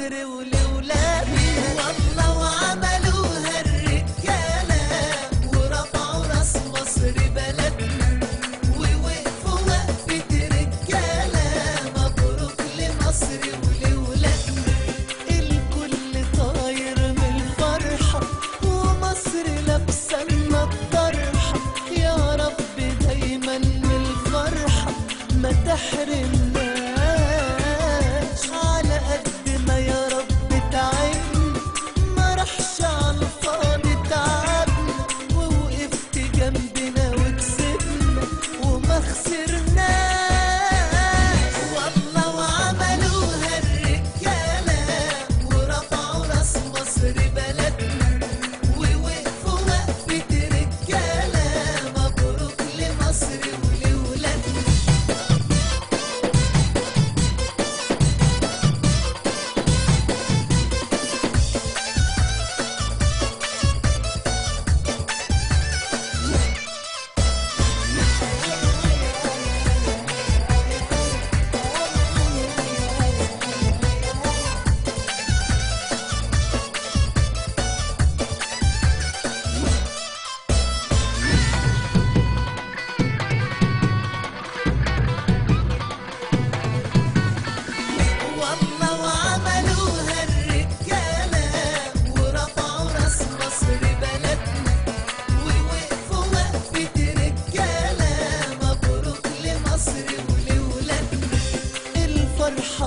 لمصر ولولادنا. والله وعملوها الرجالة ورفعوا راس مصر بلدنا، ووقفوا وقفة رجالة. مبروك لمصر ولولادنا. الكل طاير من الفرحة ومصر لابسة لنا الطرحة. يا رب دايما من الفرحة ما تحرمناش. على قد ما يا رب تعبنا ما راحش على الفاضي تعبنا، ووقفت جنبنا وكسبنا وما خسرناش. والله وعملوها الرجالة ورفعوا راس مصر بلدنا، ووقفوا وقفة رجالة. مبروك لمصر ولولادنا. والله وعملوها الرجالة ورفعوا راس مصر بلدنا، ووقفوا وقفة رجالة. مبروك لمصر ولولادنا. الفرحة